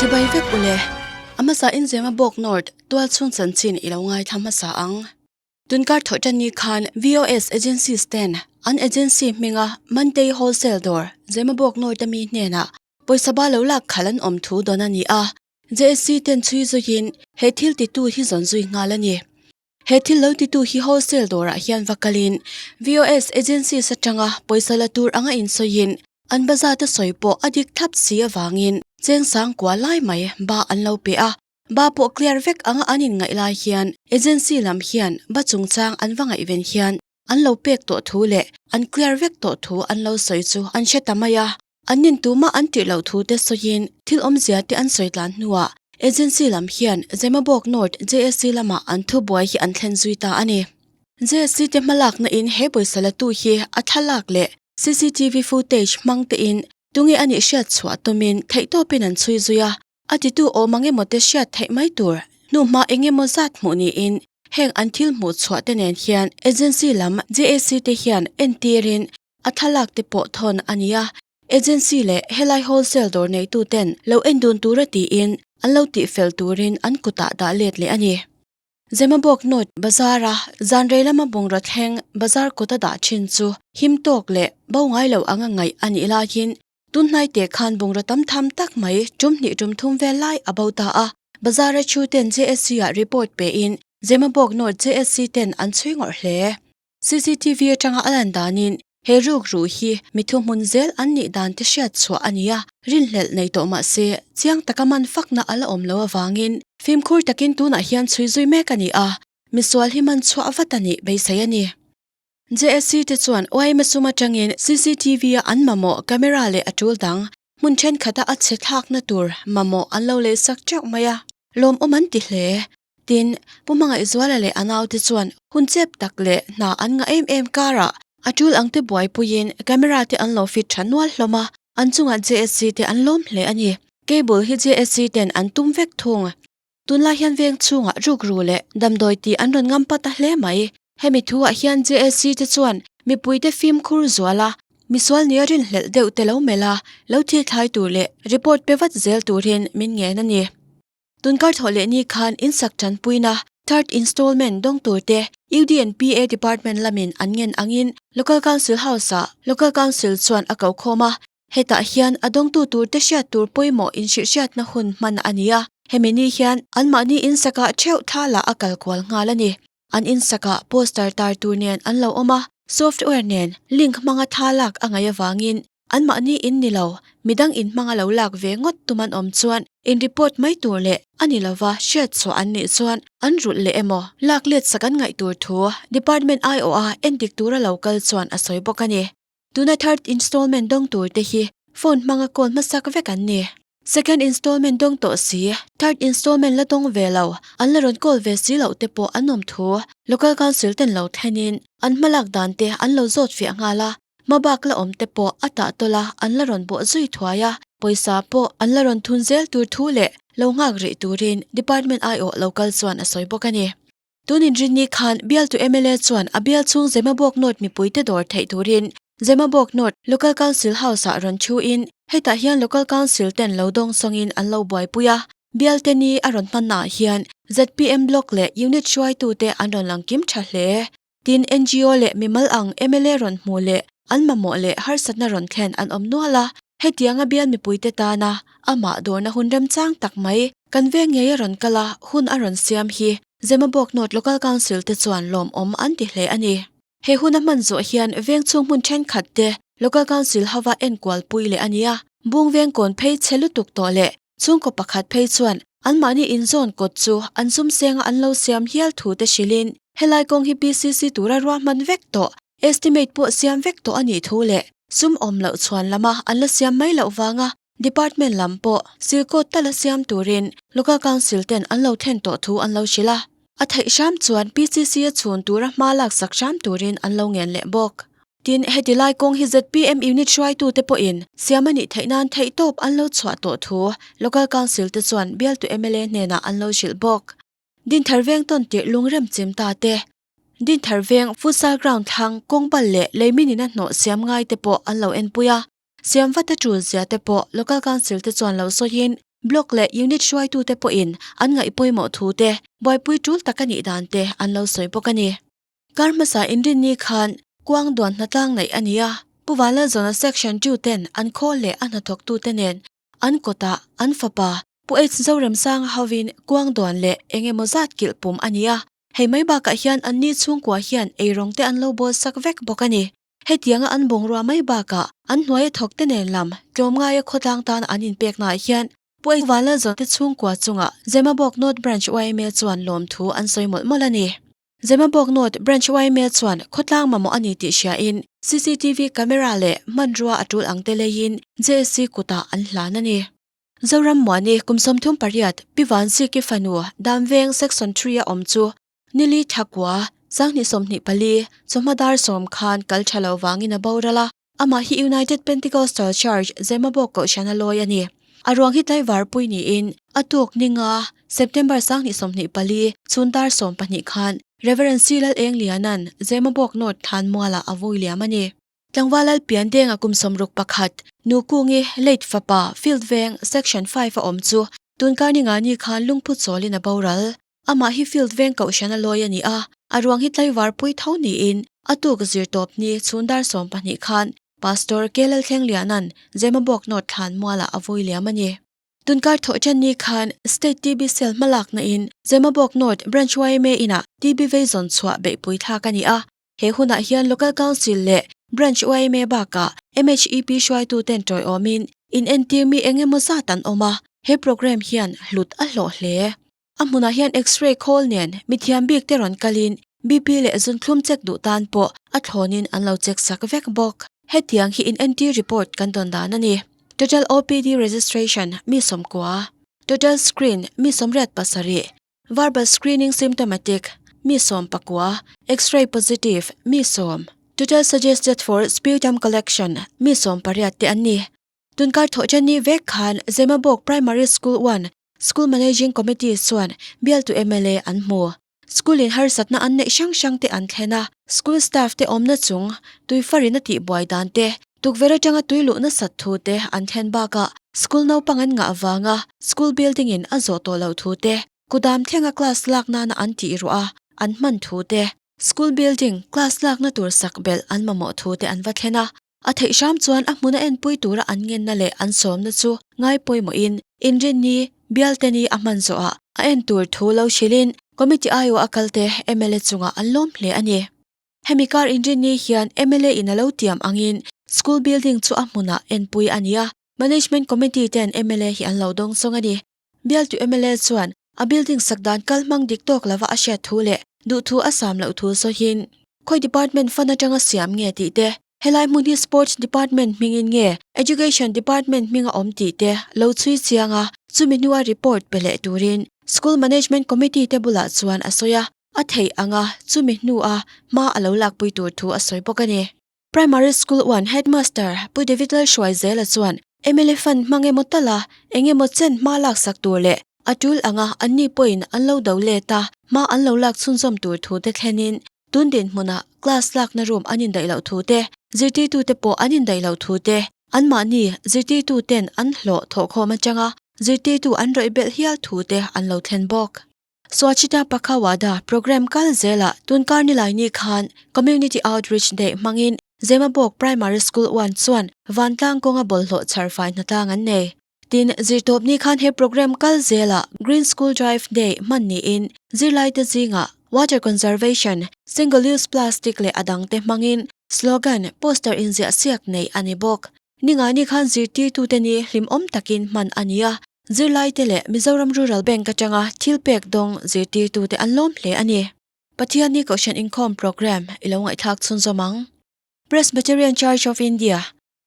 Chibai vek ule, a hmasa in Zema Bawk North tualchhung chanchin i lo ngaithla hmasa ang. Tunkar thawh tan ni khan VOS Agencies ten an agency hminga Mantei Wholesale dawr Zemabawk North ami hnenah pawisa ba lo lak khalh an awm thu dawn a ni a, JSC ten chhui zuiin he thil titu hi zawn zui nghal a ni. He thil lo titu hi wholesale dawrah hian va kalin VOS Agencies atanga pawisa la tur anga insawiin an bazar te sawi pawh a dik thlap si avangin cheng sang kua lai mai ba an lo pe a. Ba pawh clear vek anga an inngaih lai hian agency lam hian ba chungchang an va ngaihven hian an lo pek tawh thu leh an clear vek tawh thu an lo sawi chu an hre ta mai a. An nin tumah an tih loh thu te sawiin thil awmzia te an sawi tlan hnuah agency lam hian Zemabawk North JSC lamah an thubuai hi an thlen zui ta a ni. JSC te hmalakna in he pawisa la tu hi a thlalak leh cctv footage hmang tein tunge a nih hriat chhuah tumin theihtawpin an chhui zui a. A titu awm ang emaw te hriat theih mai tur hnuhma eng emaw zat hmuh niin heng an thil hmuh chhuah te nen hian agency lam JAC te hian entirin a thlalak te pawh thawn a ni a. Agency leh helai wholesale dawr neitu ten lo en dun tura tiin an lo tihfel turin an kutah dah let leh a ni. Zemabawk North Bazar-a zanrei lama bungraw thleng bazar kawta dah thin chu him tawk leh bo ngai lo anga ngaih a nih laiin Tunhnai teh khan bungraw tam tham tak mai tum hnih tum thum vel lai a bo ta a, bazar-a thu ten JSC ah report pein Zemabawk North JSC ten an chhui ngawrh hle. Cctv atanga a lan danin he ruk ruh hi mi thuhmun zel an nih dan te hriat chhuah a ni a, rinhlelh nei tawh mah se chiang taka man fakna a la awm lo avangin fimkhur takin tunah hian chhui zui mek a ni a, misual hi man chhuah vat a nih beisei a ni. JSC te chuan yma sum atangin cctv a an mamawh camera leh a tul dang hmun thenkhat a a chhe thlakna tur mamawh an lo leh sak teuh mai a, lawmawm an ti hle. Tin, Pu Hmangaihzuala leh a naute chuan hun chep tak leh hna an ngah em em karah a tul ang te buaipuiin camera te an lo fit tha nual hlawm a, an chungah JSC te an lawm hle a ni. Cable hi JSC ten an tum vek thung. Tunlai hian veng chhungah rukru leh damdawi tih an rawn ngam pat a hle mai. Hemi thuah hian JSC te chuan mipuite fimkhur zual a, misual nia rinhlelh deuh te lo melh a, lo thil thlai tur leh report pe vat zel turin min ngen a ni. Tunkar thawh leh ni khan insak tanpuina third installment dawng tur te UDNPA department lamin an ngen angin Local Council House-ah Local Council chuan a kokhawm a, Hetah hian a dawngtu turte hriat tur pawimawh inhrilhhriatna hun hman a ni a, hemi ni hian anmahni insakah theuh thla lah a kal kual nghal a ni. An insakah poster tar tur nen an lo awm a, software nen link hmanga thla lak a ngaih avangin anmahni in ni lo, midang in hmanga lo lak ve ngawt tum an awm chuan in report mai tur leh a ni lova hriat chhuah an nih chuan an rulh leh emaw lak let sak an ngaih tur thu department aiawha endik tura lo kal chuan a sawi bawk a ni. Tuna third installment dawng tur te hi phone hmanga call hmasak vek an ni. Second installment dawng tawh si, third installment la dawng ve lo, an la rawn call ve si loh te pawh an awm thu Local Council ten lo thlenin an hmalak dan te an lo zawt fiah nghal a, hmabak la awm te pawh a tah tawlh a an la rawn bawh zui thuai a, pawisa pawh an la rawn thun zel tur thu leh lo nghak rih turin Department aiawh local chuan a sawi bawk a ni. Tun inrinni khan bialtu mla chuan a bial chhung Zemabawk North mipuite dawr theih turin Zemabawk North Local Council House-ah rawn thuin hetah hian Local Council ten lo dawng sawngin an lo buaipui a. Bialte ni a rawn hmannaah hian zpm Block leh Unit hruaitute an rawn lang kim tha hle. Tin, ngo leh mimal ang mla rawn hmu leh an mamawh leh harsatna rawn thlen an awm nual a, hetianga bial mipuite tana amah dawrna hun remchang tak mai kan veng ngei a rawn kal a, hun a rawn siam hi Zemabawk North Local Council te chuan lawmawm an ti hle a ni. He huna hman zawh hian veng chhung hmun thenkhat te Local Council hova enkual pui leh a ni a, bung veng kawn phei chhe lutuk tawh leh chhungkaw pakhat phei chuan anmahni inzawn kawt chu an zum senga an lo siam hial thu te hrilhin helai kawng hi PCC tura ruahman vek tawh estimate pawh siam vek tawh a nih thu leh sum awm loh chhuan lama an la siam mai loh vanga Department lam pawh silkawt tala siam turin Local Council ten an lo thlen tawh thu an lo hrilh a, a theih hram chuan PCC a chhun tura hma laksak hram turin an lo ngen leh bawk. Tin, heti lai kawng hi zpm unit hruaitute pawhin siam a nih theih nan theihtawp an lo chhuah tawh thu Local Council te chuan bialtu mla hnenah an lo hrilh bawk. Dinthar veng tawn tirh lungrem chim ta te, Dinthar veng futsal ground thlang kawng bal leh leimin in a hnawh siam ngai te pawh an lo enpui a. Siam vat a tul zia te pawh Local Council te chuan lo sawiin Block leh Unit hruaitute pawhin an ngaih pawimawh thu te, buaipui tul tak a nih dan te an lo sawi bawk a ni. Kar hmasa inrinni khan kuang duan hnatlang neih a ni a, Pu Vanlalzawna Section 2 ten an khawl leh a hnathawktute nen an kawtah an fapa Pu H Zoremsanga hovin kuang duan leh eng emaw zat kilh pum a ni a, hei mai bakah hian anni chhungkua hian eirawng te an lo bawl sak vek bawk a ni. Hetianga an bungrua mai bakah an hnuaia thawk te nen lam tlawmngaia khawtlang tan an inpeknaah hian Pu Vanlalzawn te chhungkua chungah Zemabawk North Branch yma chuan lawmthu an sawi mawlh mawlh a ni. Zemabawk North Branch yma chuan khawtlang mamawh a ni tih hriain cctv camera leh hmanrua a tul ang te leiin JSC kutah an hlan a ni. Zoram Muani kum 38 Pi Vanziki fanu Damveng Section 3 a awm chu Nili Thakua, 2024, chawhma dar sawm khan kal tha lo vangin a boral a, amah hi United Pentecostal Church, Zemabawk kohhran a lawi a ni. A ruang hi tlaivar pui niin a tuk ni nga, September 2024, chhun dar 12 khan Rev. C. Lal Eng Liana'n Zemabawk North Thlanmualah a vui liam a ni. Tlangval Lal Piandenga kum 61, Nukungi, Late fapa, Field Veng, Section 5 a awm chu tunkar ni nga ni khan lungphu chawlin a boral. Amah hi field veng kohhran a lawi a ni a, a ruang hi tlaivar pui tho niin a tuk zir tawp ni chhun dar 12 khan Pastor K Lalthlengliana'n Zemabawk North thlan mualah a vui liam a ni. Tunkar thawh ṭan ni khan State TB Cell hmalakna in Zemabawk North Branch yma inah TB vei zawn chhuah beihpui thlak a ni a, he hunah hian Local Council leh Branch yma bakah MHEP hruaituten tawiawmin inentir mi eng emaw zat an awm a, he programme hian hlut a hlawh hle. A hmunah hian X-ray khawl nen mithiam bik te rawn kalin BP leh zunthlum check duh tan pawh a thlawnin an lo check sak vek bawk. Hetiang hi in-entry report kan dawn dan a ni. Total OPD registration mi 90, Total screen mi 87, Verbal screening symptomatic mi 19, X-ray positive mi 10, Total suggested for sputum collection mi 18 te an ni. Tunkar thawhṭanni vek khan Zemabawk Primary School 1 School Managing Committee chuan bialtu mla an hmu. School in harsatna an neih hrang hrang te an thlen a, school staff te awmna chung tui farin a tihbuai dan te, tukverh atanga tui luh nasat thu te an thlen bakah school naupang an ngah avanga school building in a zawh tawh loh thu te, kudam thlenga class lak nana an tih ruah a an hman thu te, school building class lakna tur sak belh an mamawh thu te an va thlen a. A theih hram chuan a hmuna enpui tura an ngenna leh an sawmna chu ngai pawimawhin inrinni bialte ni a hman zawhah a en tur thu lo hrilhin committee aiawh a kalte mla chungah an lawm hle a ni. Hemi kar inrinni hian mla in a lo tiam angin school building chu a hmunah enpui a ni a, management committee ten mla hi an lo dawng sawng a ni. Bialtu mla chuan a building sak dan kal hmang dik tawk lova a hriat thu leh duh thu a sam loh thu sawiin khawi department fund atanga siam nge tih te, helai hmun hi sports department hmingin nge education department hminga awm tih te lo chhui chiang a, chumi hnua report pe leh turin school management committee te bulah chuan a sawi a, a theih anga chumi hnua hma a lo lakpui tur thu a sawi bawk a ni. Primary School 1 Headmaster Pu David Lalhruaizela chuan mla fund hmang emaw tala eng emaw chen hma laksak tur leh a tul anga anni pawhin an lo do let a, hma an lo lak chhunzawm tur thu te thlenin tun dinhmunah class lakna room an indaih loh thu te, zirtirtute pawh an indaih loh thu te, anmahni zirtirtuten an hlawh thawhkhawm atanga zirtirtu an rawih belh hial thu te an lo thlen bawk. Swachhita Pakhawada programme kal zelah tunkar nilai ni khan Community Outreach Day hmangin Zemabawk Primary School 1 chuan vantlang kawnga bawlhhlawh chhar fai hnatlang an nei. Tin, zirtawp ni khan he programme kal zelah Green School Drive Day hman niin zirlaite zingah Water Conservation, Single Use Plastic leh a dangte hmangin slogan, poster inziah siak nei a ni bawk. Ninga ni khan zirtirtute ni hlimawm takin hman a ni a, zirlaite leh Mizoram Rural Bank atanga thil pek dawng zirtirtute an lawm hle a ni. Pathianni Kohhran Inkhawm Programme i lo ngaihthlak chhunzawm ang. Presbyterian Church of India,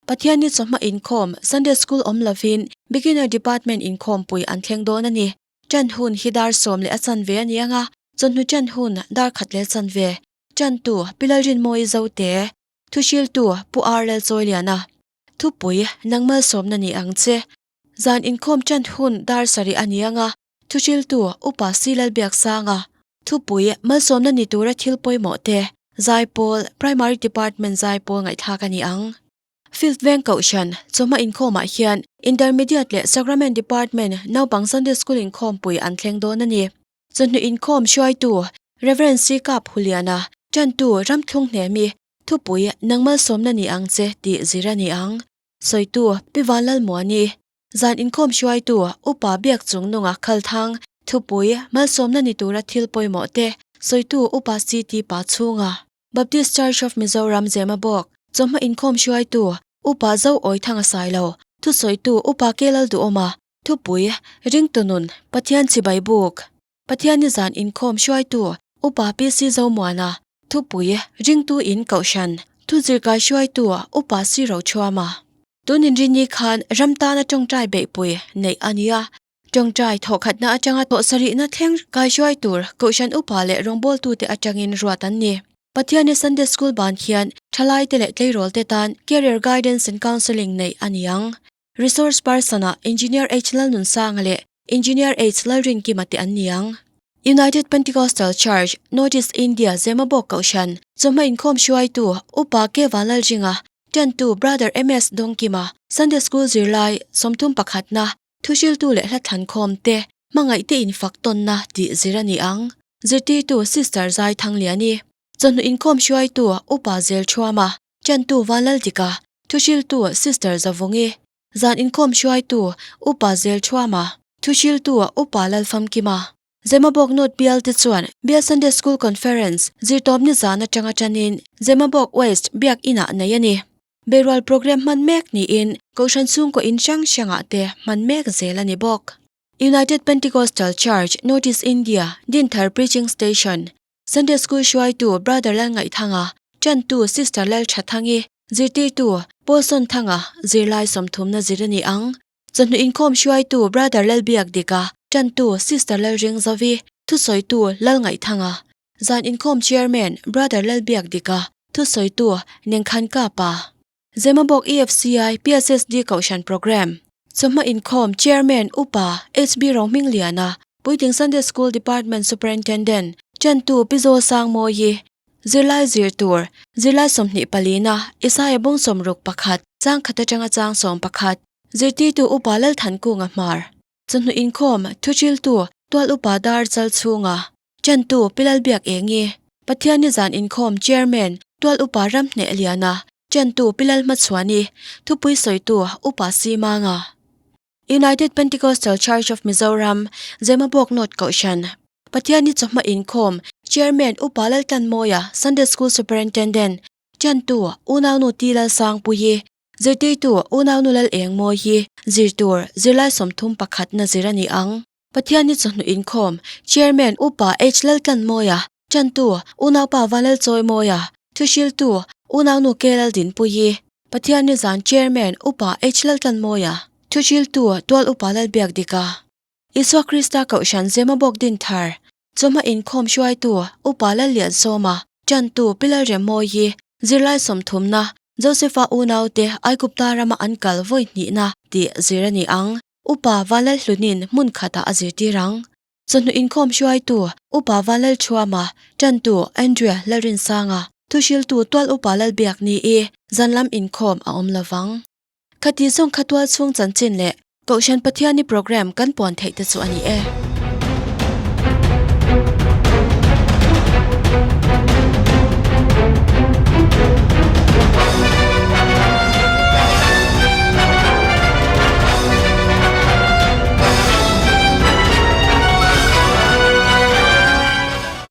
Pathianni chawhma inkhawm Sunday School awm lovin Beginner Department inkhawmpui an thleng dawn a ni. Ṭan hun hi dar 10:15 a ni ang a, chawhnu ṭan hun dar 1:15. Ṭantu, Pi Lalrinmawii Zote. Thuhriltu Pu R Lalchawiliana. Thupui, Nang malsawmna ni ang che. Zan inkhawm tan hun dar sarih a ni ang a, Thuhriltu Upa Si Lalbiaksanga. Thupui, Malsawmna ni tura thil pawimawh te, Zaipawl, Primary Department Zaipawl ngaihthlak a ni ang. Field Veng Kohhran, Chawhma inkhawmah hian Intermediate leh Sacrament Department naupang Sunday School inkhawmpui an thleng dawn a ni. Chawhnu inkhawm hruaitu Rev. C. Kap Huliana, Tantu Ramthlung Hnemi, Thupui, Nang malsawmna ni ang che tih zir a ni ang. Sawitu, Pi Vanlalmuani, Zan inkhawm hruaitu Upa Biak Chungnunga Khalthang, Thupui, Malsawmna ni tura thil pawimawh te, sawitu Upa CT Pa Chhunga. Baptist Church of Mizoram Zemabawk, Chawhma inkhawm hruaitu Upa Zo Awithanga Sailo, thusawitu Upa Kelal Duhawma, Thupui, Ringtu Nun, Pathian Chibai Buk, Pathianni zan inkhawm hruaitu Upa PC Zomuana, Thupui, Ringtu In Kohhran, Thuzirkai hruaitu Upa C Rochhuama. Tun inrinni khan ram tana tawngtai beihpui neih a ni a, Tawngtai thawhkhatna atanga thawh sarihna thleng kaihruai tur Kohhran upa leh rawngbawltute atangin ruat an ni. Pathianni Sunday School ban hian thalaite leh tleirawlte tan Career Guidance and Counselling neih a ni ang. Resource person-ah Engineer H Lalnunsanga leh Engineer H Lalrinkima te an ni ang. United Pentecostal Church, North East India Zemabawk Kohhran, chawhma inkhawm hruaitu Upa K Vanlalringa, Tantu Brother MS Dawngkima, Sunday School zirlai 30 pakhatna, Thuhriltu leh hla thlankhawm te hmangaihte infak tawnna tih zir a ni ang. Zirtirtu Sister Zai Thangliani, Chawhnu inkhawm hruaitu Upa Zelthuama, Ṭantu Vanlaldika, Thuhriltu Sister Zavungi, Zan inkhawm hruaitu Upa Zelthuama, Thuhriltu Upa Lalfamkima. Zemabawk North Bial te chuan Bial Sunday School Conference zirtawpni zan atanga tanin Zemabawk West Biak Inah nei a ni. Beirual programme hman mek niin Kohhran chhungkaw in hrang hrangah te hman mek zel a ni bawk. United Pentecostal Church, North East India, Dinthar Preaching Station, Sunday School hruaitu Brother Lalngaihthanga, Tantu Sister Lalthathangi, Zirtirtu Paulson Thanga zirlai sawmthumna zir a ni ang. Chawhnu inkhawm hruaitu Brother Lalbiak Dika, Tantu Sister Lalringzovi, Thusawitu Lalngaihthanga, Zan inkhawm Chairman Brother Lalbiak Dika, Thusawitu Nengkhan Kapa, Zemabawk EFCI PSSD Kohhran Programme, Chawhma inkhawm Chairman Upa HB Rohmingliana, Puitling Sunday School Department Superintendent, Tantu Pi Zawlsangmawi, Zirlai zir tur, Zirlai 20 palina, Isaiah bung 61, chang khat atanga chang 11, zirtirtu Upa Lalthankunga hmar, chawhnu inkhawm, thuchiltu, tual upa dar chal chhunga, chantu Pi Lalbiak Engi, Pathianni zan inkhawm Chairman, tual upa Ramhneh Liana, chantu Pi Lalhmachhuani, thupui sawitu Upa Simanga. United Pentecostal Church of Mizoram, Zemabawk North Kohhran, Pathianni chawhma inkhawm, Chairman Upa Laltlanmawia, Sunday School Superintendent, Chantu, Unaunu T Lalsangpuii, Zirtirtu, Unaunu Lal Engmawi hi zirtur, zirlai 30 pakhatna zir a ni ang. Pathianni chawhnu inkhawm, Chairman Upa H Laltlanmawia, Chantu, Unaupa Vanlalchawimawia, Thuhriltu, Unaunu K Laldinpuii, Pathianni zan Chairman Upa H Laltlanmawia, Thuhriltu, Tual Upa Lalbiakdika. Isua Krista Kohhran Zemabawk Dinthar, Chawhma inkhawm hruaitu Upa Lalliansawma, Tantu Pi Lalremmawi, Zirlai sawmthumna, Josepha unaute Aigupta rama an kal vawi hnihna tih zir a ni ang. Upa Vanlalhlunin hmun khatah a zirtir ang. Chawhnu inkhawm hruaitu Upa Vanlalthuama, Tantu Andrea Lalrinsanga, Thuhriltu Tual Upa Lalbiakni-i zanlam inkhawm a awm lovang. Khati zawng kha tual chhung chanchin leh Kohhran Pathianni programme kan puan theih te chu a ni e.